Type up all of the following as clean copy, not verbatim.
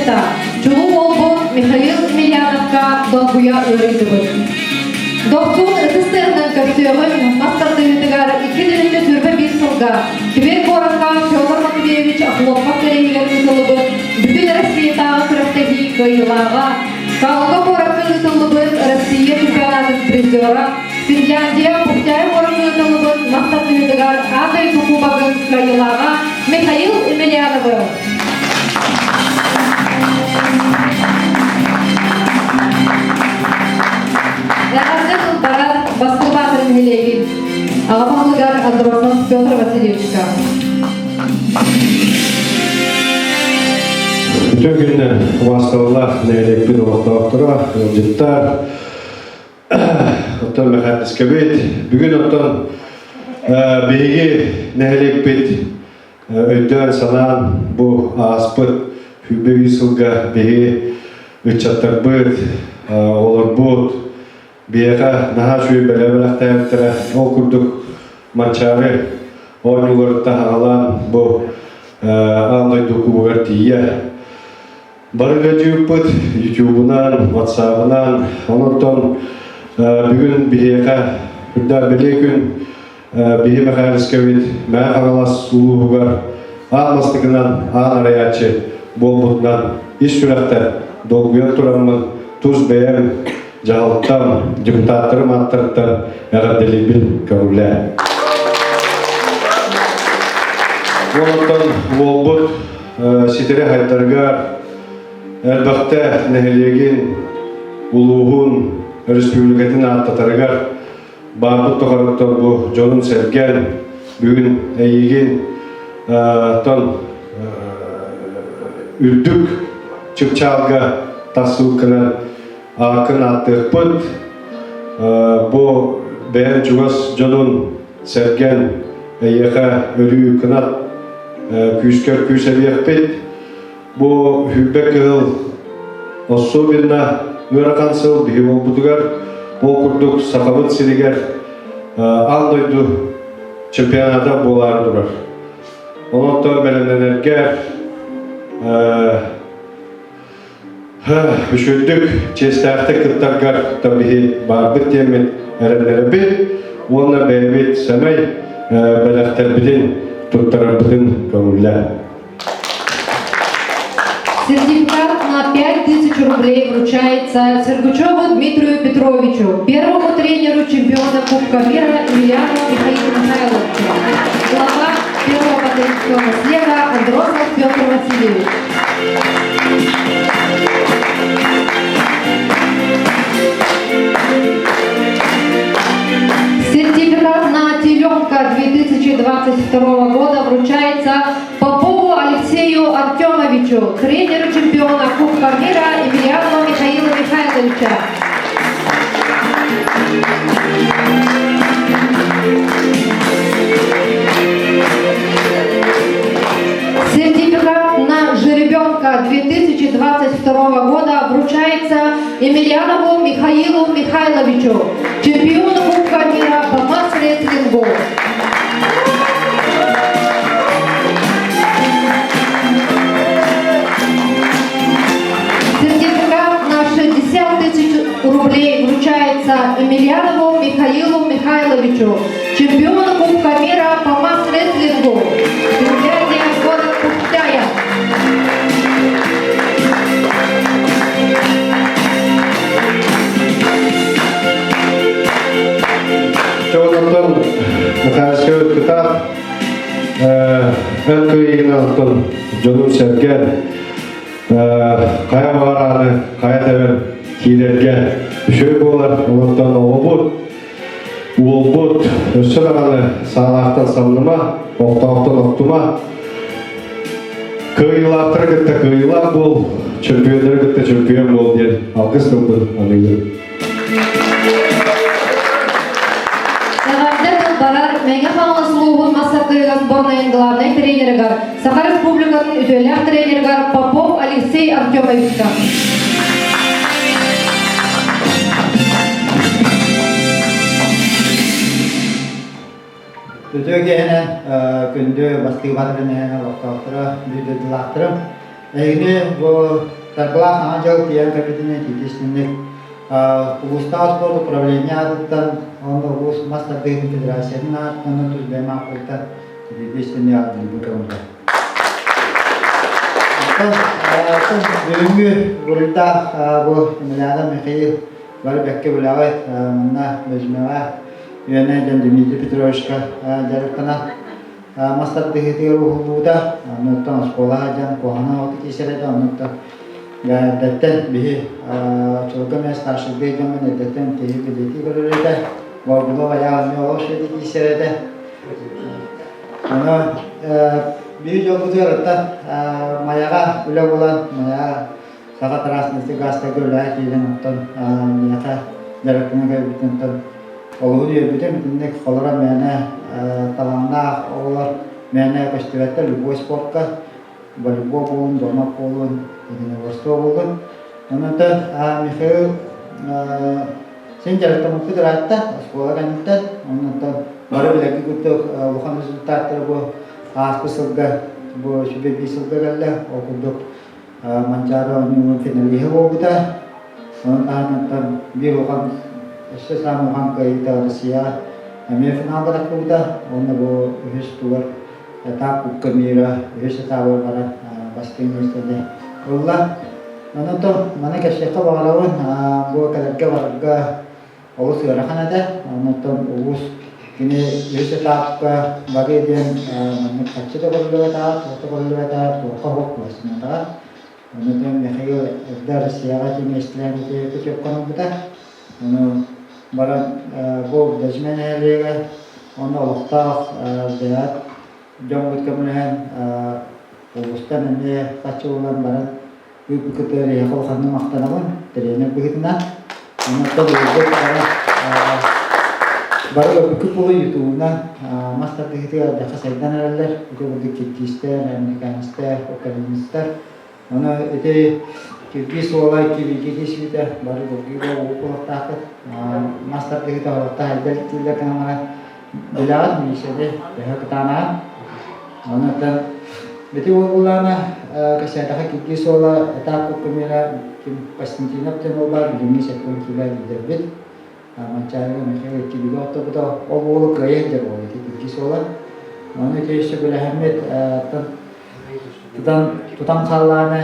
ыалдьыта, чулуу уолбут Михаил Емельяновка долгуйа ыарыйдыбыт. Дохсун ытыс тыаһынан көрсүөҕүн мас тардыһыытыгар 2021 сылга Тверь куоракка Федор Матвеевич Охлопков кэриэһигэр ыытыллыбыт Бүтүн Россиятааҕы күрэхтэһии кыайыылааҕа, Калуга куоракка ыытыллыбыт Россия чемпионатын призера, Финляндия Пухтяй куоракка ыытыллыбыт мас тардыһыытыгар Аан дойду кубогын кыайыылааҕа Михаил Емельяновы. Эҕэрдэ тылбара Баскы Баатыр нэһилиэгин аҕа баһылыгар Андросов Петр Васильевичка. Үтүө күннэр убаастабыллаах нэһилиэкпит олохтоохторо, ыалдьыттар, оттон мэхээлискэбит. Бүгүн оттон биһиги нэһилиэкпит өйдөөн-санаан бу ааспыт 23 сылга биһиги ыччаттарбыт, оҕолорбут биһиэхэ наһаа үчүгэй бэлэ бэлэхтээбиттэрэ. Ол курдук Манчаары оонньууларыттан аҕалаан бу аан дойду кубогар тиийэ бары ыалдьыбыппыт ютубунан, ватсабынан. Онон бүгүн биһиэхэ үрдээх бэлиэ күн биһи Мэхээлискэбит Мэҥэ Хаҥалас улууһугар аан бастакынан аан арыйааччы буолбутунан ис сүрэхтэн долгуйан тураммын тус бэйэм дьаһалтам, депутаттарым ааттарыттан эҕэрдэлиибин көҥүллээ. Уолаттан уолбут ситэри хайдарыгар элбэхтэ нэһилиэгин, улууһун, өрөспүүбүлүкэтин ааттатарыгар баарбыт тухарыттан бу дьонун-сэргэн бүгүн эйигин тон үрдүк чыпчаалга тахсыбыккынан ааккын ааттыахпыт. Бу бэйэм чугас дьонун сэргэн эйиэхэ өрүү кынат күүскэр күүс эбиэхпит. Бу Хүрбэ кыһыл особенно ыарахан сыл биһи буолбутугар ол курдук Сахабыт сиригэр аан дойду чемпионата буолаары турар. Онон бэлэмнэнэргэ үчүгдүк, чиэстээхтик кыттаргар биһи баарбыт диэммит эрэннэрэбит уонна бэйэбит сэмэй бэлэхтэрбитин туттарарбытын көҥүллээ. Сертификат на 5000 рублей вручается Сергучеву Дмитрию Петровичу, первому тренеру чемпиона Кубка мира Ильяну Михаилу Михайловичу. Глава первого патриотического снега Андросов Петр Васильевич. Сертификат на теленка 2022 года вручается Попову Алексею Артемовичу, тренеру чемпиона Кубка мира Емельянова Михаила Михайловича. Сертификат на жеребенка 2022 года вручается Емельянову Михаилу Михайловичу, чемпиону Кубка мира по мас-рестлингу. Сертификат на 60 тысяч рублей вручается Емельянову Михаилу Михайловичу, чемпиону Кубка мира по мас-рестлингу. Финляндия, город Пухтяя. Чоҕонтон Михайловскай кытаат эн кыайыгынан дьонум-сэргэм хайа баҕарааны хайа тэбэн киирэргэ үчүгэй буолар. Онтон оҕобут, уолбут өссө даҕаны саалаахтан самныма, охтоохтон охтума. Кыайыылаахтары кытта кыайыылаах буол, чөмпүйүөннэри кытта чөмпүйүөн буол диэн алгыс тылбын аныыбын. Эҕэрдэ тыл барар Мэҥэ Хаҥалас улууһун мас сборнайын главнай тренеригэр, Саха Республикатын үтүөлээх тренеригэр Попов Алексей Артемовичка. Үтүө киэһэнэн күндү бастыы батырын олохтоохторо, биир дойдулаахтарым. Эһигини бу Саргылаах Саҥа дьыл тиийэн кэлбитинэн итиитэ-истиҥник улуустаах спорт управление аатыттан уонна улуус мас тардыһыытын федерациятын аатыттан уонна тус бэйэм ааппыттан итиитэ-истиҥник аҕаллыыбын көҥүллэр. Оттон бүгүҥҥү буруйдаах бу Емельянов Михаил бары бэккэ билэҕит манна Бөдьүмэҕэ үөнэ дьон Дмитрий Петровичка дьарыктанар мас тардыһыытыгар уһуллубута. Оннуттан оскуола сылдьан куһаҕан оҕото киирсэр этэ. Оннуттан эрдэттэн биһи оччолорго эмиэ старшайдыы дьоммун эрдэттэн киһи бэлиэтии көрөр этэ. Боргулов айаҕын эмиэ олох үчүгэйдик киирсэр этэ. Ону биһи дьолбутугар оттон Майаҕа үлэ булан, Майаҕа Саха Транснафтегазтарга үлэҕэ киирэн оттон миэхэ дьарыктана кэлбитин оттон олуһун үөрбүтүм. Итинник холоро мээнэ талааннаах оҕолор мээнэ көстүбэттэр любой спортка волейбол буолун, дуомат буолун, единоборство буолун. Онон Михаил син дьарыктаммыппыт ыраатта, оскуола кэнниттэн. Онон бары билэрги курдук улахан результаттары бу ааспыт сылга, бу сүбэ биир сылга кэллэ. Ол курдук Манчаары оонньуурун финалиһа буолбута. Ону таһынан биир улахан, өссө саамай улахан кыайыыта Россияҕа эмиэ финалга тахсыбыта. Уонна бу үһүс тугар этап Кубка мира үһүс этабы баран бастыҥ миэстэни ылла. Онон маны кэпсиэххэ баҕарабын, бу кэлэргэ барарга олус ыарахан этэ. Онтон улуус кини үһүс этапка барыы диэн маннык харчы да көрүллүбэтэҕэ, туох да көрүллүбэтэҕэ, туохха суох куһаҕанатаҕа. Онтон Михаил эрдэ Россияҕа тиҥэстилээн путевканы ылбыта. Ону баран бу Бэдьимэ нэһилиэгэ уонна олохтоох бэйэҕит дьоҥҥут көмөлөһөн улуустан эмиэ харчы булан баран Ыыппыккытыгар эһиэхэ улаханнык махтанабын, тренер быһыытынан. Онон уолбут бары бары көрбүккүт буолуо ютубунан мас тардыһыытыгар элбэххэ сайдан эрэллэр. Ити курдук киргизтэр, американецтэр, украинецтар. Ону ити киргиз уола киргиз сүтэ бары долгуйга уу кулахтаахпыт. Мас тардыһыыта олохтоох элбэх дииллэр гынан билэҕит миисэни төһө кытаанаҕын. Онон Ити уоллаана кэсээтэхэ киргиз уола этап куккумера ким Константинов диэн уол баар билиҥҥи сэттэн киилэ лидербит. Манчаарыга Михаил иккилигэ оттобута ол уолу кыайан дьэр уол ити киргиз уола. Ону ити өссө билэһэммит тутан тутан хааллааны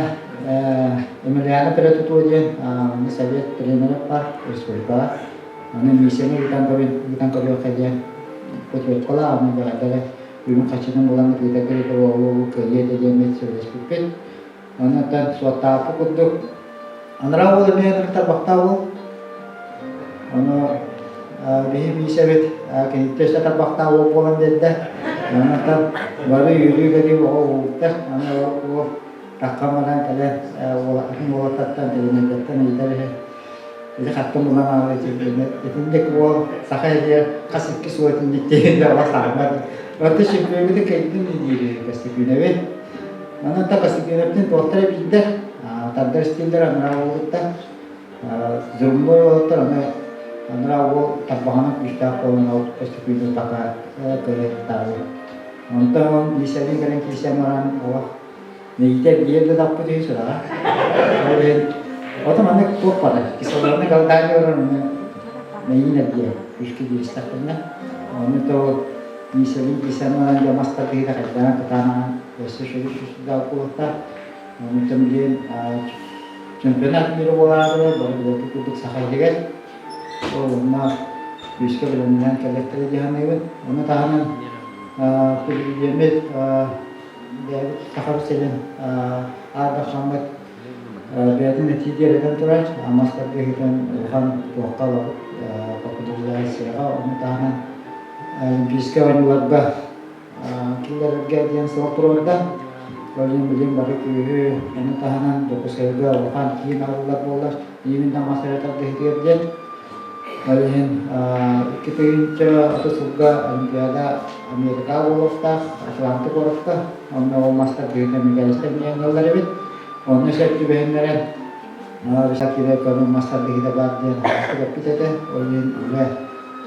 Емельяна Перетутуо диэн совет тренерэ бар республикаҕа. Аны миссияны ыытан ыытан көрүөххэ диэн путевкалаах аны бэҕэдэрэ Бүгүн хаччытын булан ытыытарга да уолу кыайыа этэ диэммит сөбүлэспиппит. Онон суоттааппыт курдук анараа уол эмиэ ынырык тарбахтаах уол. Ону биһи Миисэбит киниттэн өссө тарбахтаах уол буолан биэрдэ. Онон бары үөрүү-көтүү оҕо уолуттар. Аны уол таххан баран кэлэн атын уолаттартан, тренердэртэн ыйытар үһү. Ити хаттым булан аҕала итинник уол саха иһигэр хас икки суол итинник диэн да сааммат. Орто чемпиоммутун кэлдим диир Костюкүнэбин. Онон та Костюкүнэптин туохтара биирдэр, тардар стиллэр анараа уолуттар. Зрумной уолуттар аны анараа уол тарбаҕынан күүстээх буолан ол Костюкүнэ пока кыайыахтаабы. Онтон ол Миисэлиин кэлэн киирсэн баран олох Миитэ биир да таппыт үһү сураҕа. Ол иһин ото маннык туох барар, кислородный голодание барар, ону мэйиин эргийэр, күүскэ кииристэхпинэ. Ону то Миисэлиин киирсэн баран дьэ мас тардыһыыта хайдаан кытаанаҕын өссө шүрү сүрдээх буолуохтаах. Ону билигин чемпионат мира буолаары бары билэргит курдук Саха иһигэр. Ол онно күүскэ бэлэмнэнэн кэлиэхтэрэ дии саныыбын. Ону таһынан президеммит Бэйэбит Сахабыт сирин Аар Дархаммыт бэйэтин этии диэрэтэн турар, мас тардыһыытын улахан туохха ылабыт популяризацияҕа, ону таһынан Олимпийскай оонньууларга киллэрэргэ диэн сыал туруорда. Ол иһин билигин бары күүһү, ону таһынан Дьокуускайга улахан киин арыллар буоллар, именно мас эрэ тардыһыытыгар диэн. Ол иһин 2030 сылга Олимпиада Америка буолуохтаах, Атланта куоракка. Онно ол мастар быһыытынан мигалистар миэҥҥэллэр эбит. Онно сөп түбэһиннэрэн Сакира көрүҥ мас тардыһыыта баар диэн эппит этэ. Ол иһин үлэ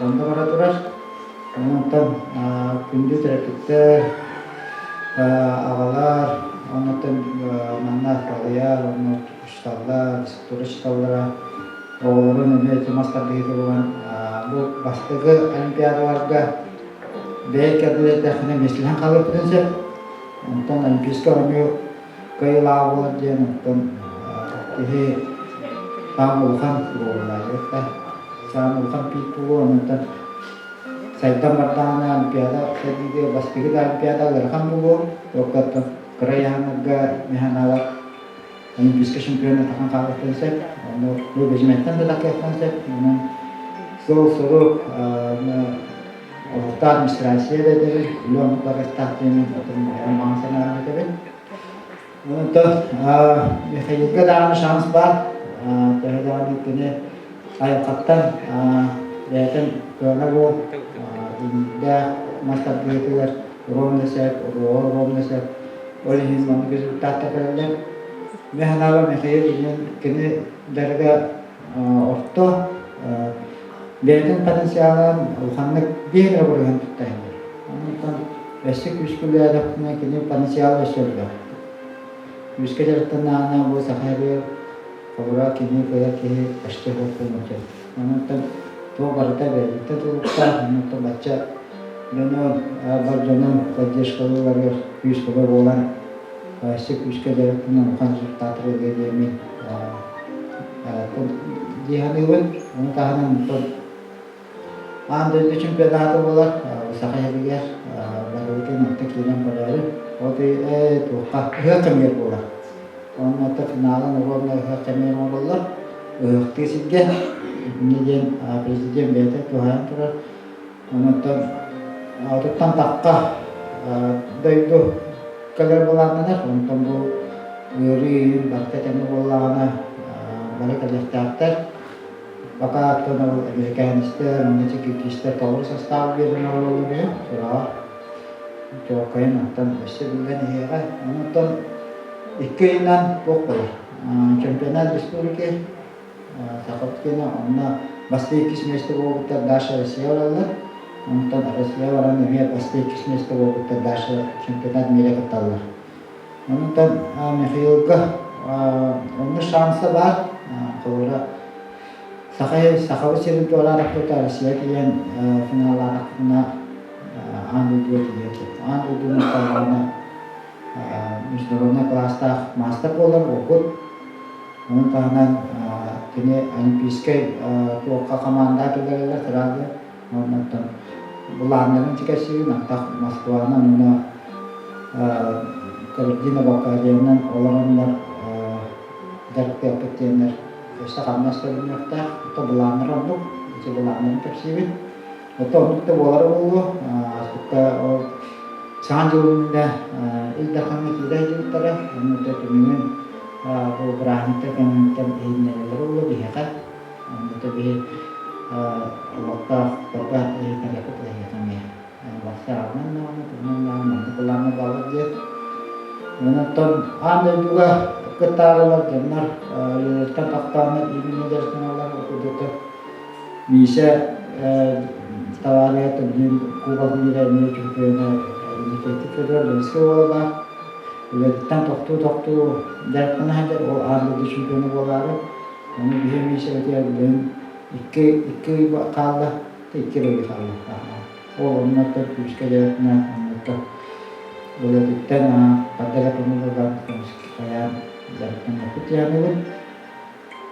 онно бара турар. Онтон күндү төрөппүттэр, аҕалар, Оннуттан манна балыйар, онно учууталлар, структура учууталлара оҕолорун эмиэ ити мас тардыһыыта буолан бу бастакы олимпиадаларга бэйэ кэрдэлэрдэххинэ миэстэлэһэн хаалыахпытын сөп. Онтон олимпийскай оонньуу кыайыылааҕа буолар диэн оттон киһи саамай улахан буоллаайыта саамай улахан пик буолуо онтон сайдан бардаҕына олимпиада сайдыыга бастакы да олимпиада ыарахан буолуо оттон кыра ыйааһыннарга механалар олимпийскай чемпион атахан хаалыахтарын сөп ону бу бэдьимэттэн да тахсыахтарын сөп онон сыл-сорук олохтоох администрация да этэбин үлэ оннук барыахтаах диэмин отон бэйэм баҕа санаабын этэбин. Онтон Михаилга даҕаны шанс баар. Төһө даҕаны кини айылҕаттан бэйэтин кыана буол иҥиирдээх мас тардыытыгар ровно сөп, уруога ровно сөп. Ол иһин маннык результаттар кэлэллэр. Мин санаабар Михаил кини дьарыга орто бэйэтин потенциалын улаханнык биир эрэ бырыһыан тутта иһэллэр. Онтон өссө күүскэ үлэлээтэхпинэ кини потенциала өссө элбэх. Күүскэ дьарыктаннаҕына бу саха сиригэр холобура кини кыайар киһи почти суох буолуон сөп. Онон туох барыта бэйэтиттэн тутулуктаах, онон бачча дьону бар дьону поддержкалыылларыгар күүс-көмө буолан өссө күүскэ дьарыктанан улахан результаттары ылыа диэммин дии саныыбын. Ону таһынан аан дойду чемпионата буолар Саха сиригэр барыбытын онто киирэн көрөөрү ол туохха ыһыах кэмигэр буолар. Онно финалын уонна ыһыах кэмигэр оҥороллор. Ыһыахтыы сиргэ инньэ диэн президент бэйэтэ туһаайан турар. Онон отуттан тахха дойду кэлэр былааннанар. Онтон бу ыарыы барыта тэҥэ буоллаҕына бары кэлиэхтээхтэр. Пока оттон ол американецтэр, уонна киргизтэр толору састаабы биэрэн олороллор үһү сураҕа. Чуолкайын оттон өссө биллэн иһиэҕэ. Онон 2 ыйынан туох буолар? Чемпионат республики Сахабыт киэнэ онно бастакы иккис миэстэ буолбуттар Даша Россия бараллар. Онтон Россия баран эмиэ бастакы иккис миэстэ буолбуттар Даша чемпионат мира кытталлар. Онтон Михаилга онно шанса баар. Холобура Саха Сахабыт сирин туораатахпыта Россия тиийэн финаллаатахпытына аан дойдуга тиийэр. Аан дойдуну таллаҕына международнай класстаах маастар буолар уопут. Ону таһынан кини олимпийскай туохха хамаандаҕа киллэрэллэр сразу. Оннуттан былааннарын кэпсиибин, антах Москванан уонна Кабардино-Балкариянан олороннор дьарыктыахпыт диэннэр өссө хамнас төлөнүөхтээх. Ото былааннар оннук, ити былааннарын кэпсиибин. Ото оннук да буолара буолуо. Ааспыкка ол Саҥа дьыл иннинэ Ил Дархаҥҥа киирэ сылдьыбыттара. Онно түмүгүн бу бырааһынньыктар кэнниттэн иһитиннэрэллэрэ буолуо биһиэхэ. Онно биһи олохтоох барга иһитиннэриэхпит эһиэхэ эмиэ. Ваксаанан даҕаны, тугунан даҕаны маннык былааҥҥа бааллар диэн. Онон аан дойдуга кыттаарылар дьоннор үлэлэриттэн тохтооннор именно дьарыктаналлар курдук Миша табаарыһа Тымныы Кубок мира эмиэ чемпиона Никита Федоров Ленскэй уола баар. Үлэтиттэн тохтуу-тохтуу дьарыктана сылдьар ол аан дойду чемпиона буолаары. Ону биһи Мишабытыгар билигин 2 ый хаалла, 2 ый хаалла. Ол оннуттан күүскэ дьарыктана оннуттан үлэтиттэн хардара көҥүл хайаан дьарыктаныахпыт диэханыбын.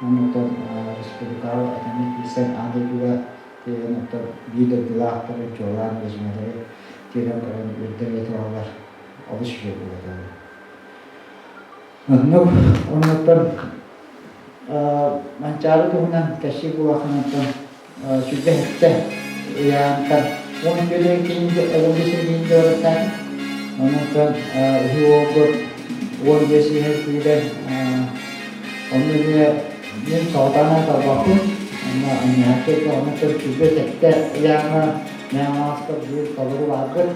Оннуттан республикаҕа этэҥҥэ киирсэн аан дойдуга тиийэн оттон биир дойдулаахтары чуолаан резюмелэри киирэн көрөн үрдэр тураллар олус үчүгэй буолуо. Оннук оннуттан Манчаары туһунан кэпсиир буолаххынаттан 27 ыйаантан 11 кинигэ 15 кинигэ барыттаатым. Онон үһү уолбут 15 иһэр күүрэн онно эмиэ мин соҕотоон талбаппын. Онно анньааччы онно 27 ыйааҥҥа мэҥэ биир толору баарбыт.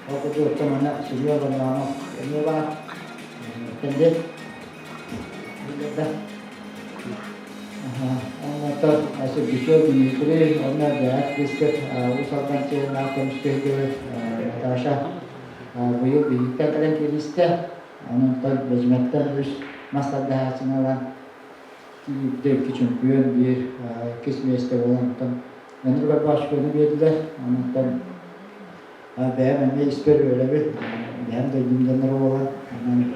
Ол курдук оттон манна Семен Варламов эмиэ баар. Кэллик. Онтон Сергучев Дмитрий уонна Бэйэт Бискет Уус Алдан чыһынаах көмүскэһигэ Наташа быйыл биһиктэн кэлэн кииристэ. Онон Бэдьимэттэн үс мас тардыһааччыны ылан биирдэ икки чөмпүйүөн, биир иккис миэстэ буолан оттон Өнөр Горбачеваны биэрдилэр. Онон бэйэм эмиэ испэр үөрэбин. Бэйэм дойдум дьонноро буолан, онон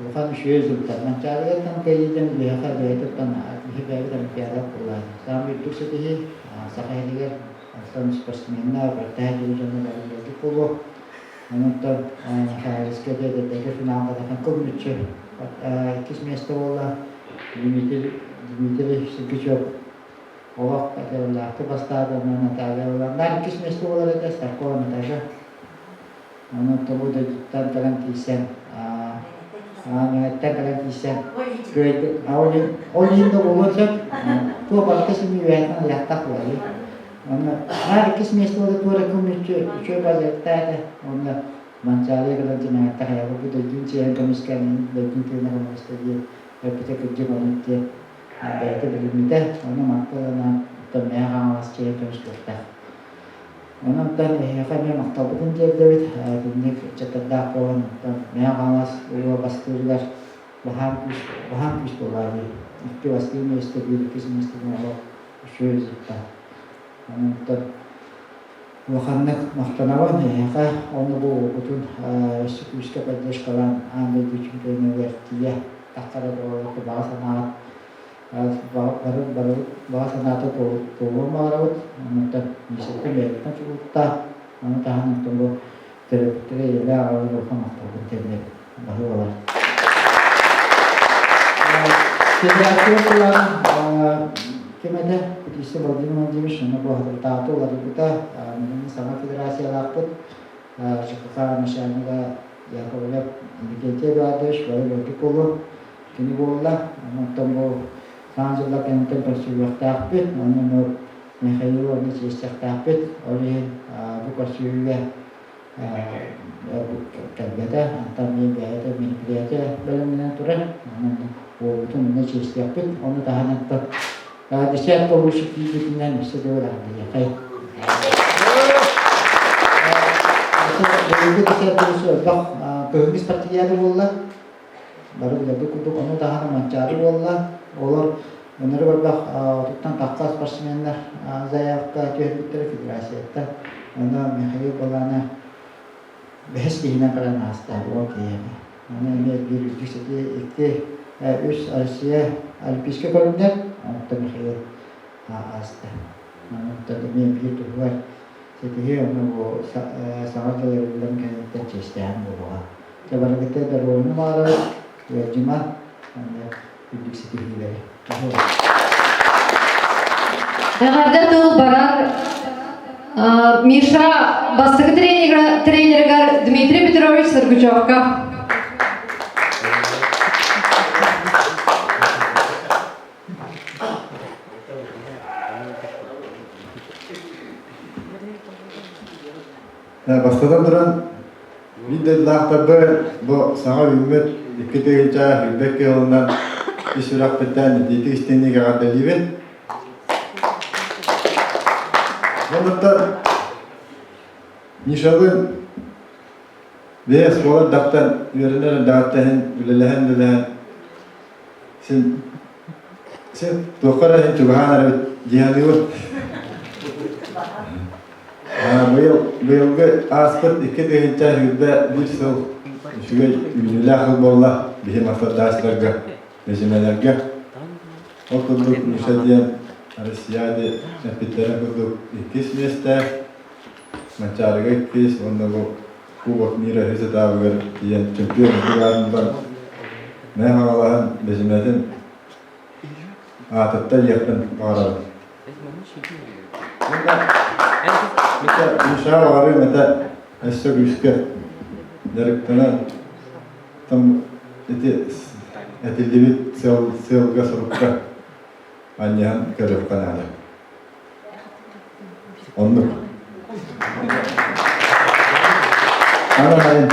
улахан үчүгэй результат. Манчаарыгаттан кыайыытын биһиэхэ бэйэтиттэн биһи бэйэбит олимпиада буолла. Саамай үрдүк ситиһии Саха иһигэр оттон спортсменнар, бэртээхэй дьону бары билэргит буолуо. Онон Михайловскай эдэрдэргэ финалга дахан көмүччү иккис миэстэ буолла. Дмитрий Дмитрий Сергучев олох кэтэбиллээхтик бастаата, онон Наталья Ивановна иккис миэстэ буолар этэ, Старкова Наташа. Онон тобу дойдуттан кэлэн тиийсэн, Мэҥэттэн кэлэн тиийсэн, ол иһин да буолуон сөп, туох барыта син үөһэттэн ыйаахтаах буолар. Онно наар иккис миэстэ буола туора күн үчүгэй базыктаата, онно Манчаары кэлэн Мэҥэттэ хайабы бу дойдун чиэһин көмүскээн, дойдун тыына көмүскэ диэн эппитэ кырдьык оннук диэн бэйэтэ билиммитэ. Ону мантан оттон Мэҥэ Хаҥалас чиэһин көмүскүөхтээх. Онон эһиэхэ эмиэ махталбытын тиэрдэбит. Итинник ыччаттардаах буолан, оттон Мэҥэ Хаҥалас улуу бастыырыгар баһаам күүс, баһаам күүс буоллаҕа дии. Икки бастыыр миэстэ, биир иккис миэстэни олох үчүгэй результат. Онон улаханнык махтанабын эһиэхэ уонна бу уолгутун өссө күүскэ поддержкалаан аан дойду чемпионугар тиийэ тахсара буолуохха баҕа санааҕыт бары бары баҕа санаата туолуон баҕарабыт. Оннуттан Миисэттэн бэйэтиттэн тутулуктаах. Ону таһынан оттон бу төрөппүттэрэ ийэлээх аҕалар улахан махталбын тиэрдэбит. Баһыыбалар. Федерация кылаан ким этэ? Петриса Владимир Владимирович онно бу уларыйбыта. Билигин саҥа федерациялаахпыт. ЖКХ начальнига Яковлев Иннокентий Эдуардович бары бөрдүк буолуо. Кини буолла. Онтон бу саҥа дьыллар кэнниттэн көрсүһүөхтээхпит. Онно Михаил онно чиэстиэхтээхпит. Ол иһин бу көрсүһүүгэ кэлбэтэ. Онтон мин бэйэтэ мероприятие бэлэмнэнэн турар. Онон уолбутун онно чиэстиэхпит. Ону таһынан десятка лучших киирбитинэн өссө да ылаардыйахай. Быйылгы десятка лучших элбэх кыһыҥҥы спартакиада буолла. Бары билэрбит курдук ону таһынан Манчаары буолла. Олор өнөрү барбах отуттан тахса спортсменнар заявка түһэрбиттэрэ федерацияттан. Онно Михаил Балана бэһис киһинэн кэлэн ааста уон киһиэхэ. Аны эмиэ биир үрдүк сити икки үс Россия Олимпийскай көрүҥнэр, онтон Михаил ааста. Онтон эмиэ биир туһугар ситиһии онно бу саҥа дьыл өрүллэн кэнниттэн чиэстээһин буолуоҕа. Дьэ барыгыта доруобуйаны баҕарабыт, ыалдьыма, уонна үрдүк ситиһиилэри. Эҕэрдэ тыл барар Миша бастакы тренеригэр Дмитрий Петрович Сергучевка. Бастатан туран, мин дойдулаахтарбын бу саҥа үүммүт 2021 кыһылынан ис сүрэхпиттэн итиитик истиҥник эҕэрдэлиибин. Оннуттан Мишалыын бэйэ оскуола эрдэхтэн үөрэнэр эрдэҕиттэн үлэлэһэн-үлэлэһэн син син туохха эрэ иһин чугаһаан эрэбит дии саныыбын. Быйыл быйылгы ааспыт 2021 сыл үчүгэй үүнүүлээх сыл буолла биһи мастардааччыларга, резюмелэргэ. Ол курдук Миша диэн Россия эппиттэрин курдук иккис миэстэ, Манчаарыга иккис уонна бу Кубок мира үһүс этабыгар тиийэн чемпион буолан Мэҥэ Хаҥалаһын резюметин аатыттан иэхпин баҕарабын. Миша баҕарыам этэ өссө күүскэ дьарыктанан там ити этиллибит сыал сыалга сурукка анньыһан көрүөххэ наада. Оннук. Аны хайын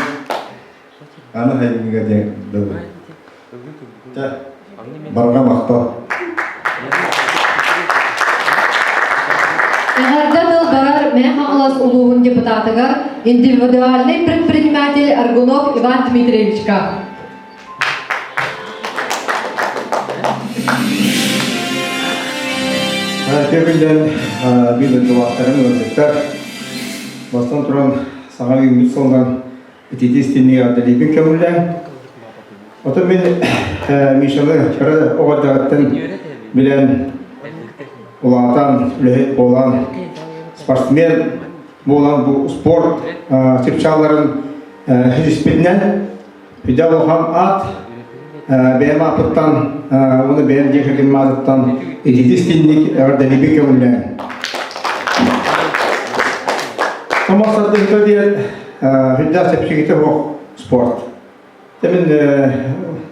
аны хайыҥҥа диэн дылы. Чэ, барҕа махтал. Эҕэрдэ тыл барар. Мэҥэ Хаҥалас улууһун депутатыгар индивидуальный предприниматель Аргунов Иван Дмитриевичка. Көбүллэн биир дойдулаахтарын ыалдьыттар бастан туран саҥа үүммүт сылынан итити истиннигэ эҕэрдэлиибин көҥүллээн. Отон мин Мишаны кыра оҕо эрдэҕиттэн билэн улаатан, үлэһит буолан, спортсмен буолан бу спорт чыпчаалларын ситиспитинэн Үдэ улахан аат бэйэм ааппыттан уонна бэйэм дьиэ кэргэним аатыттан итити истинник эҕэрдэлиибин көҥүллээн. Томос тардыһыта диэн сүрдээх чэпчэкитэ суох спорт. Мин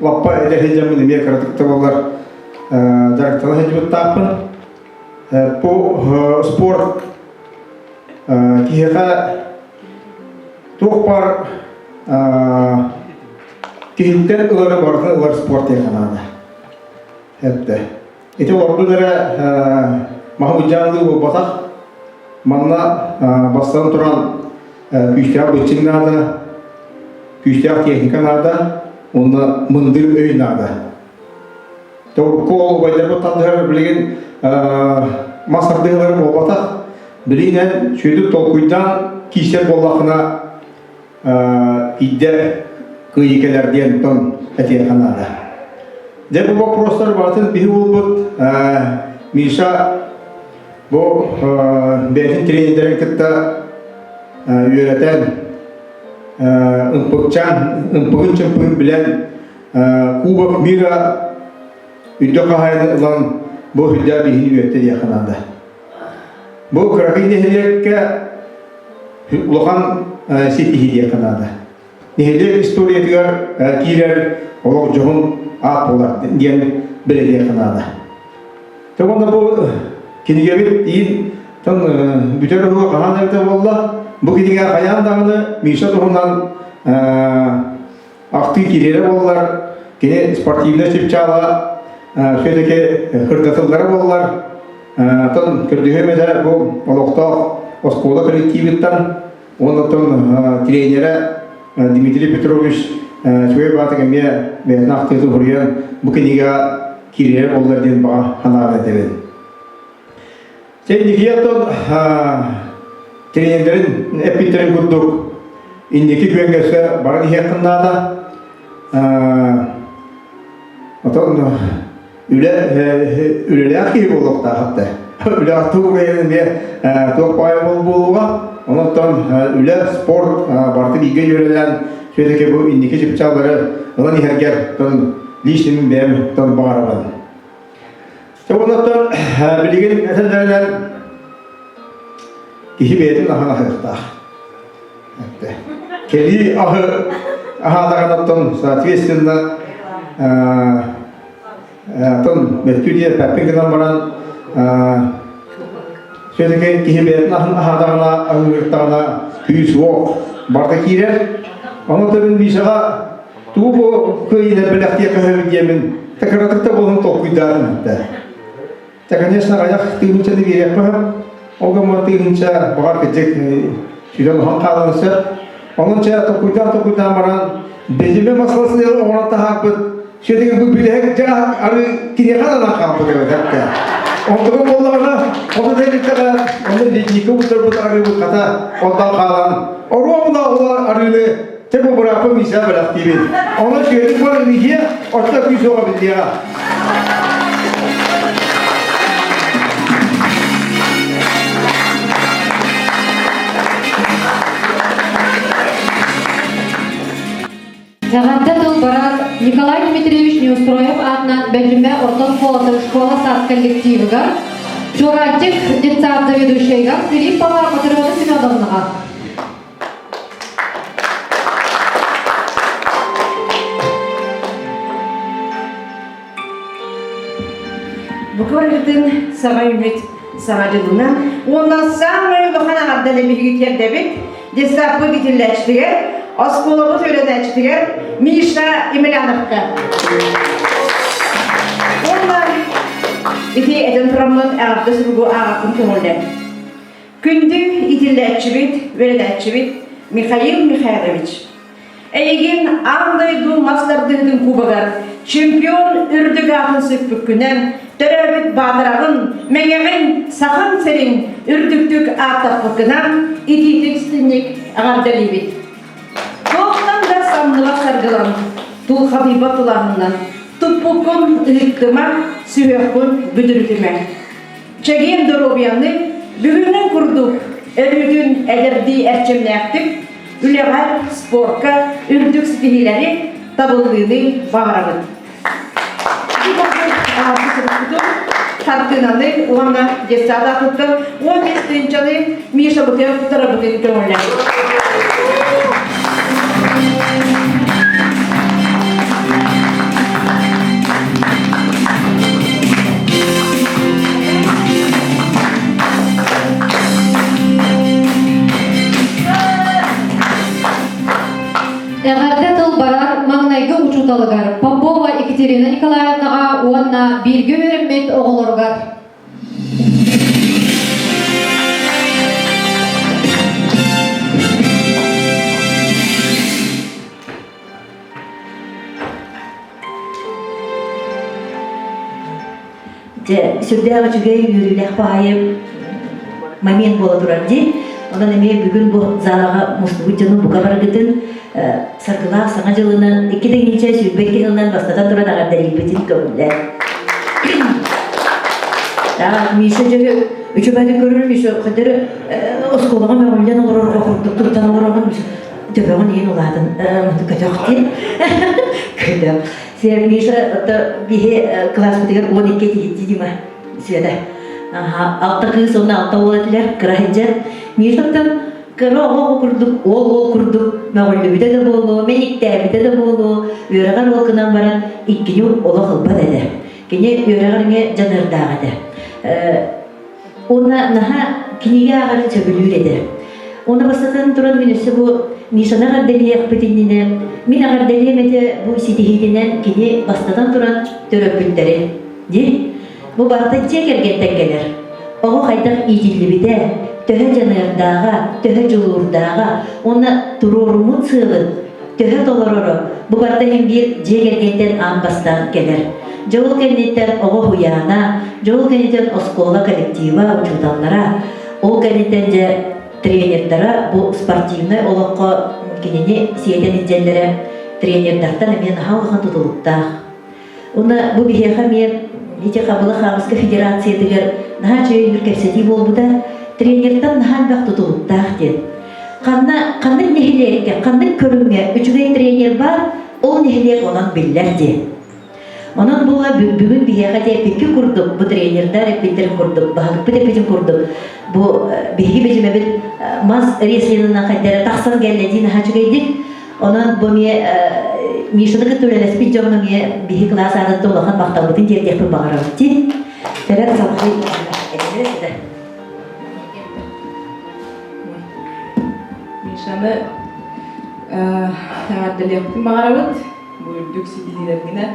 лаппа эдэр сылдьаммын эмиэ кыратык да буоллар дьарыктана сылдьыбыттаахпын. Бу спорт киһиэхэ Туох баар киһиттэн ылары барытын ылар спорт диэххэ наада. Эттэ. Ити ордун эрэ маһы буолбатах. Манна бастан туран күүстээх быччыҥ наада, күүстээх техника наада, уонна мындыр өй наада. Урукку ол убайдарбыт тардыһар билигин мас тардыһыылара буолбатах. Билигин сүөдүк толкуйдаан киирсэр буоллаххына идэ кыайыы кэлэр диэн тон этиэххэ наада. Дьэ бу вопростар барытын биһи булбут Миша бу бэйэтин тренердэрин кытта үөрэтэн ымпыкчаан ымпыгын-чымпыгын билэн Кубок мира үрдүк хаһаайыны ылан бу үрдээх биһини үөртэ диэххэ наада. Бу кыракый нэһилиэккэ улахан ситиһии диэххэ наада. Нэһилиэк историятыгар киирэр олох дьоһун аат буолар диэн бэлиэтиэххэ наада. Уонна бу кинигэбит иин тон бүтэр уһуга хаһан эбитэ буолла. Бу кинигэ хайаан даҕаны Миша туһунан Ахтыы кириэрэ буоллар, кини спортивнай чыпчаала все-таки кырдатыллара буоллар, оттон көрдөһүөм этэ бу олохтоох оскуола коллективыттан уонна оттон тренерэ Дмитрий Петрович үчүгэй баатык эмиэ бэйэтин ахтыытын суруйан бу кинигэҕэ киирэрэ буоллар диэн баҕа санааны этэбин. Инники оттон тренердэрин эппиттэрин курдук инники күөҥҥэ өссө баран иһиэххин наада. Отон үлэ үлэлээх киһи буолуохтаах этэ. Үлээх туох эмиэ туох баай буолуоҕа. Онон үлэ, спорт барыта бииргэ үөрэлээн все-таки бу инники чыпчааллары ылан иһэргэр тон личным бэйэм тон баҕарабын. Оннуттан билигин этэллэринэн киһи бэйэтин аһын аһыахтаах. Кэлии аһы аһаатаҕыттан соответственно тон мөккү диэппэппин гынан баран все-таки киһи бэйэтин аһын аһаатаҕына аһыыртаҕына күүс-уох барыта киирэр. Ону төбүн Мишаҕа Тугу бу кыайыыны бэлэхтиэххэ сөбүй диэмин кыратык да буолан толкуйдаатым этэ. Та, конечно, аҕыйах тыһыынчаны биэриэххэ сөп. Ол гыммат тыһыынча баҕар кырдьык сүрэн оһон хаалан сөп. Онон чэ толкуйдаан толкуйдаан баран бэдьимэ масласыны оҥорон таһаарбыт все-таки бу бүтэһик дьэ ары киниэхэ ананан хаалбыт эбит этэ. Онтугун буоллаҕына, хоту тэрилтэҕэ онно ледникка уктарбыт арыыбыт хата онтон хаалан оруобуна ол арыыны Чэ бу бырааппын Миша бэлэхтиибин. Ону сүөдүк баран иһиэ, оччо күүс уоҕа биллиэҕэ. Эҕэрдэ тыл барар Николай Дмитриевич Неустроев аатынан Бэдьимэ орто оскуолатын школа-сад коллективыгар, Чуораанчык детсад заведующайыгар Филиппова Матрена Семеновнаҕа. Бу көрүтүн саҥа үмүт саҥа дьылынан уонна саамай улахан аҕардан биһиги тиэрдэбит детсадпыт итиллээччитигэр, оскуолабыт үөрэнээччитигэр Миша Емельяновка. Уонна ити этэн тураммын эҕэрдэ суругу ааҕарбын көҥүллэн. Күндү итиллээччибит, үөрэнээччибит Михаил Михайлович, эйигин аан дойду мас тардыһыытын кубогар чемпион үрдүк аатын сүкпүккүнэн, төрөөбүт Баатараҕын, Мэҥэҕин, Сахаҥ сирин үрдүктүк ааттаппыккынан итиитик истинник эҕэрдэлиибит. Туохтан да самныбат саргылан, тулхадыйбат тулааһыннан, туппуккун ыһыктыма, сүһүөххүн бүдүрүтүмэ. Чэгиэн доруобуйаны бүгүҥҥү курдук өрүүтүн эдэрдии эрчимнээхтик үлэҕэ, спорка үрдүк ситиһиилэри, табыллыыны баҕарабыт. Хартыынаны уонна детсад аатыттан 15 тыһыынчаны Мишабытыгар туттарабытын көҥүллэбит. Эҕэрдэ тыл барар маҥнайгы учууталыгар Попова Екатерина Николаевнаҕа уонна бииргэ үөрэммит оҕолоругар. Дьэ, сүрдээх үчүгэй үөрүүлээх баайы момент буола турар дии. Онон эмиэ бүгүн бу залаҕа мустубут дьону бука барыгытын саргылаах саҥа дьылынан 2022 сылынан бастатан туран эҕэрдэлиирбитин көҥүллээн. Миша дьэ үчүгэйдик көрөр Миша хотер оскуолаҕа мөҕүллэн олорорго курдук туттан олороҕун төбөҕүн иһин улаатын көтөх диэн көтөх Сиэр Миша ото биһи класспытыгар 12 тиһитти Дима Света. Алта кыыс уонна алта уол этилэр кыра сылдьан. Мишаттан кыра оҕо курдук, уол уол курдук мөҕүллүбүтэ да буолуо, мэниктээбитэ да буолуо, үөрэҕэр ол гынан баран иккини олох ылбат этэ. Кини үөрэҕэр эмиэ дьаныардаах этэ. Уонна наһаа кинигэ ааҕарын сөбүлүүр этэ. Уонна бастатан туран мин өссө бу Мишаны эҕэрдэлиэхпит иннинэ, мин эҕэрдэлиэм этэ бу ситиһиитинэн кини бастатан туран төрөппүттэрин. Дии. Бу барыта дьиэ кэргэнтэн кэлэр. Оҕо хайдах иитиллибитэ, төһө дьаныардааҕа, төһө дьулуурдааҕа уонна туруоруммут сыалын төһө толороро бу барыта иһин биир дьиэ кэргэнтэн аан бастаан кэлэр. Дьэ ол кэнниттэн оҕо уһуйаана, дьэ ол кэнниттэн оскуола коллектива, учууталлара, ол кэнниттэн дьэ тренердара бу спортивнай олоххо кинини сиэтэн илдьэллэрэ тренердартан эмиэ наһаа улахан тутулуктаах. Уонна бу биһиэхэ эмиэ ити Хабыла Хаамыска федерациятыгар наһаа үчүгэй кэпсэтии буолбута. Тренертэн наһаа элбэх тутулуктаах диэн. Ханна ханнык нэһилиэккэ, ханнык көрүҥҥэ үчүгэй тренер баар, ол нэһилиэк онон биллэр диэн. Онон була бүгүн биһиэхэ эппикки курдук, бу тренердар эппиттэрин курдук, баһылыкпыт эппитин курдук, бу биһиги бэдьимэбит мас рестлинынан хайдара тахсан кэллэ дии наһаа үчүгэйдик. Онон бу эмиэ Мишаны кытта үлэлэспит дьоҥҥо эмиэ биһи кылаас аатыттан улахан махталбытын тиэрдиэхпин баҕарабыт дии. Тэрэр салҕыы Мишаны эҕэрдэлиэхпитин баҕарабыт. Бу үрдүк ситиһиилэргинэн.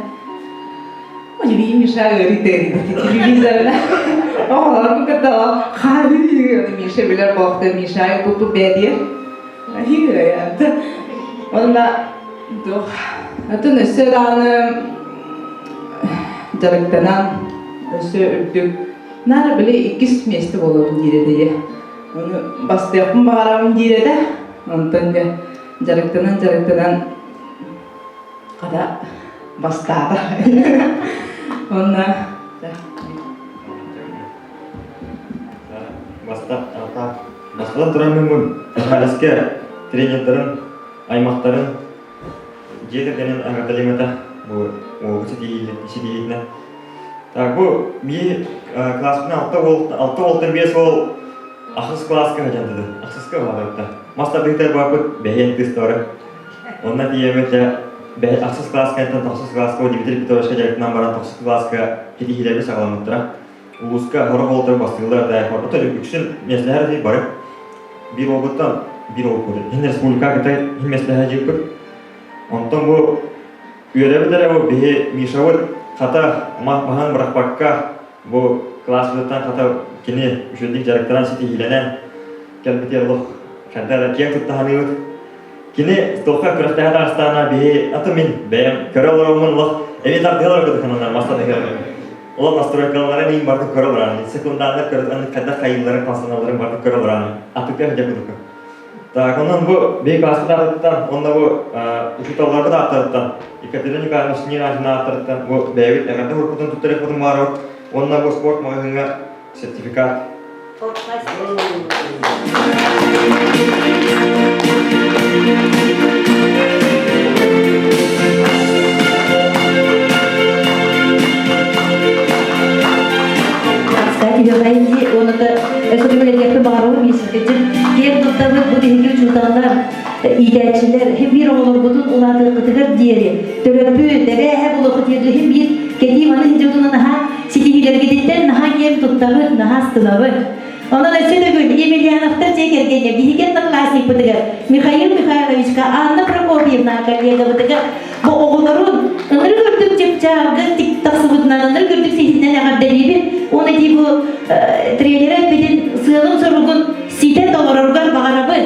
Удиви Миша ыарыйтыыр телевизорына. Оҕолорбун кытта хаһыы Миша билэр буолта Миша туппут бэдиэр. Онно туох атын өссө даҕаны дьарыктанан өссө үрдүк наара били иккис миэстэ буолуом диир этэ ийэ. Ону бастыахпын баҕарабын диир этэ. Онтон дьэ дьарыктанан дьарыктанан хата бастаата. Онно Бастатан туран мин Михайловскай тренердарын, аймахтарын дьиэ кэргэнин эҕэрдэлиэм этэ бу уолбут ситиһиитинэн. Так бу биир класспын алта уол алта уолтан биэс уол ахсыс класска сылдьан ахсыска баҕарбыта. Мас тардыытыгар барбыт бэһиэн кыыстара. Онно тиийэммит дьэ ахсыс класска тохсус класска Дмитрий Петровичка дьарыктанан баран тохсус класска ситиһиилэрбит саҕаламмыттара. Улууска сорох уолаттар бастыыллар да, ордук үксүн миэстэлэһэр этии бары. Биир уолбуттан биир уолбут. Иһин республика кытта иһин миэстэлэһэ дьиэппит. Онтон бу үөрэбит эрэ бу биһи Мишабыт хата маһын бырахпакка бу класспытыттан хата кини үчүгэйдик дьарыктанан ситиһиилэнэн. кэлбитигэр олох хайда эрэ киэҥ тутта саныыбыт. Кини туохха күрэхтэһэ таҕыстаҕына биһи аты мин бэйэм көрө олороммун олох эми тардыһалар курдук сананар мастан ыһыам. Олох настройкаларын иин бардык көрө олорон, секунданнар көрө хайдах хайыылларын, хамсаналларын бардык көрө олорон атыгар дьэ курдук. Так, онон бу биһи класспыт аатыттан, онно бу учууталларбыт ааттарыттан, Екатерина Николаевна Снежина ааттарыттан бу бэйэбит эҕэрдэ уруккутун туттарыахпытын баарабыт уонна бу спорт маҕаһыыҥҥа сертификат. Кстати, Михаил, он это өсөтүгүлэриэхпин баҕарабын миэсэтигэр киэн туттабыт бу биһиги учууталлар иитээччилэр хим биир оҕолорбутун улаатыахпытыгар диэри төрөппүт эбээһэ булуохут диэри хим биир кэтии маны сидьутунан наһаа ситиһиилэргититтэн наһаа киэн туттабыт наһаа астынабыт. Онон өссө төгүл Емельяновтар дьиэ кэргэҥҥэ биһиги одноклассникпытыгар Михаил Михайловичка, Анна Прокопьевна коллегабытыгар бу оҕолорун ынырык үрдүк чыпчаарга тахсыбытынан ынырык үрдүк ситиһинэн эҕэрдэлиибин уонна дии бу тренер эппитин сыалын-соругун ситэ толороргор баҕарабын.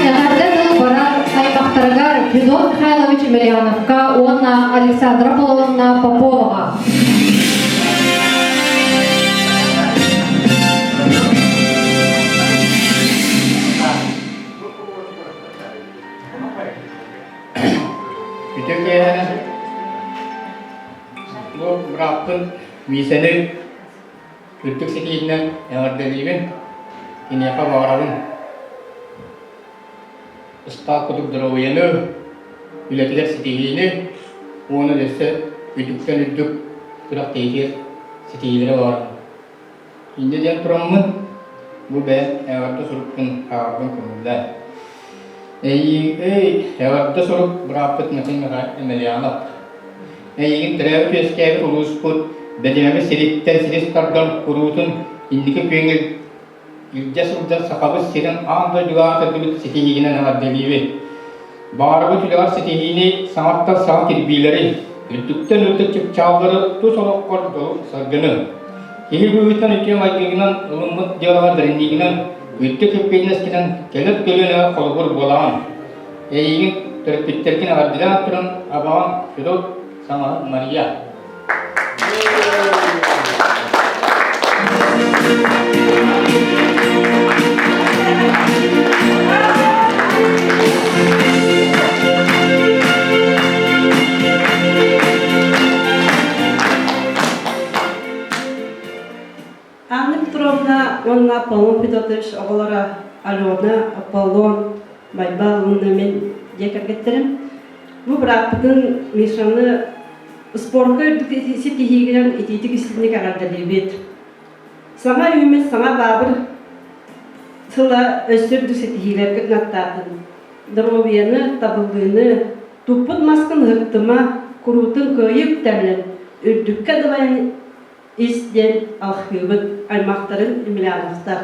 Эҕэрдэ тыл барар аймахтарыгар Федот Михайлович Емельяновка уонна Александра Половна Поповаҕа. Үтүө киэһэ бу бырааппын Миисэни үрдүк ситиһиинэн эҕэрдэлиибин, киниэхэ баҕарабын ыстаал курдук доруобуйаны, үлэтигэр ситиһиини уонна өссө үрдүктэн үрдүк күрэхтэһиитигэр ситиһиилэри баҕарабын. Инньэ диэн тураммын, бу бэйэм эҕэрдэ сурукпун ааҕарбын көҥүллээ. Эйиигин эҕэрдэ сурук бырааппыт Михаил Емельянов. Эйигин төрөөбүт-үөскээбит улууспут Бэдьимэбит сириттэн силис тардан куруутун инники күөҥҥэ илдьэ сылдьар Сахабыт сирин аан дойдуга аатырдыбыт ситиһиигинэн эҕэрдэлиибит. Баҕарабыт үлэҕэр ситиһиини саҥаттан саҥа кирбиилэри, үрдүктэн үрдүк чыпчааллары тус олоххор дьолу-саргыны. Киһи быһыытынан үтүө майгыгынан ылыммыт дьыалаҕа бэриниигинэн, үрдүк эппиэтинэскинэн кэлэр көлүөнэҕэ холобур буолаҕын. Эйигин төрөппүттэргин эҕэрдэлээн туран абаҕаҥ Федот саҥаһа Мария. Анна Петровна уонна Аполлон Федотович оҕолоро Алена, Аполлон, Байбал уонна мин дьиэ кэргэттэрим. Бу бырааппытын Мишаны спорка үрдүк ситиһиигинэн итиитик истиҥник эҕэрдэлиибит. Саҥа үүммүт саҥа баабыр сыла өссө үрдүк ситиһиилэргэ кынаттаатын. Доруобуйаны, табыллыыны, туппут маскын ыһыктыма, куруутун кыайыы үктэллэн, үрдүккэ дабайан ис диэн алхыыбыт аймахтарын Емельяновтар.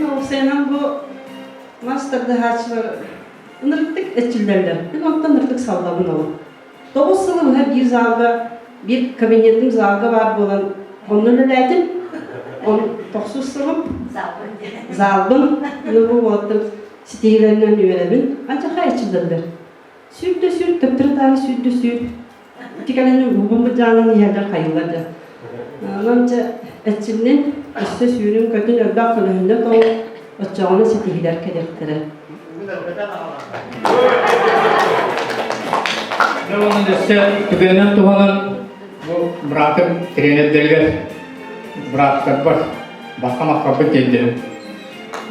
Уопсайынан бу мас тардыһааччылар ынырыктык эрчиллэллэр. Мин онтон ынырыктык саллабын ол. 9 сылы быһа биир залга, биир кабинетым залга баар буолан, онно үлэлээтим. Он тохсус сылым. Залбын. Ну бу уолаттар ситиһиилэринэн үөрэбин. Анчахай эрчиллэллэр. Сүүр да сүүр, төптөрү-таары сүүр да сүүр. Ити кэлэн уубун быдьаанан иһэллэр хайыылар да. Онон дьэ эрчиллин, өссө сүүрүн-көтүн элбэх көлөһүннэ тоҕо, оччоҕуна ситиһиилэр кэлиэхтэрэ. Дьэ уонна өссө түгэнинэн туһанан бу быраатым тренердэригэр бырааттарбар бахха махталбын тиэрдэбин.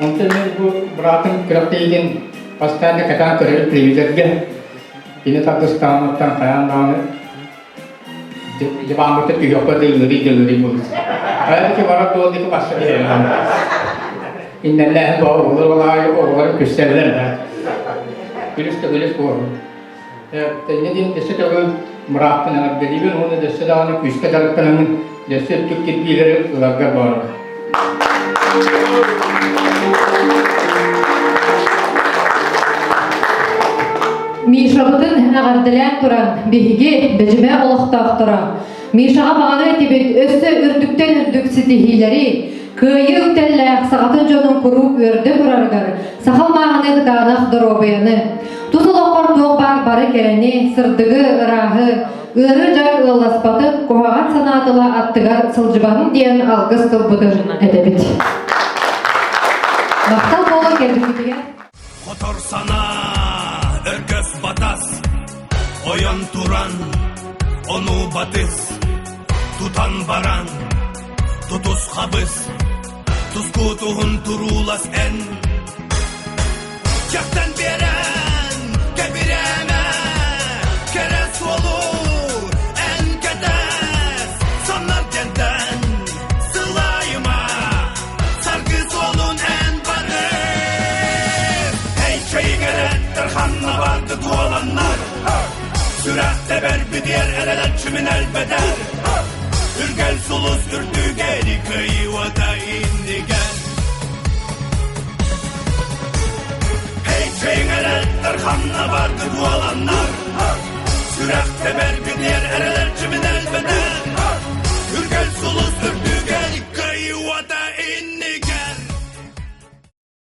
Онтон мин бу быраатым күрэхтэһиитин постоянно кэтээн көрөбүн телевизорга. Кини тардыстаҕыныттан хайаан даҕаны. Дьыбааммыта түһүөххэ дыллырый дыллырый буолур. Хайа барар дуол диэки барса биэрэн. Иннэллээһин боо оҕолор олаайы оҕолорун күссэллэр да. Күлүс да күлүс буолун. Тэннэ диэн дөссө төгүл мырааппын эҕэрдэлиибин уонна дөссө даҕаны күүскэ дьарыктанаммын дөссө үрдүк кирбиилэри ыларга баарым. Мишабытын эҕэрдэлээн туран, биһиги Бэдьимэ олохтоохторо Мишаҕа баҕаны этибит өссө үрдүктэн үрдүк ситиһиилэри, кыайыы үктэллээх саҕатын дьонун куруук үөрдэ турарыгар сахал мааҕыны кытаанах доруобуйаны, тус олоххор туох баар бары кэрэни, сырдыгы, ырааһы, ыарыы-дьар ыалласпатын, куһаҕан санаатыла аттыгар сылдьыбатын диэн алгыс тылбытын этэбит. Махтал буолуо кэлбиккитигэр. Хотор санаа, өргөс батас, ойон туран, ону батыс, тутан баран, тутус хабыс, тускутуһун туруулас эн. Чахтан биэрэн, кэбирээмэ, кэрэ суолу эн кэтэс, соннор дьэнтэн сылайыма, саргы суолун эн барыс. Эй, чэйиҥэрэттэр ханна барды туоланнар, сүрэх тэбэр бүтүөр эрэлэччимин элбэтэр, үргэл сулус үрдүгэри кыайыыта иннигэр. Эй, чэйиҥэрэттэр ханна барды туоланнар, сүрэх тэбэр бүтүөр эрэлэччимин элбэтэр.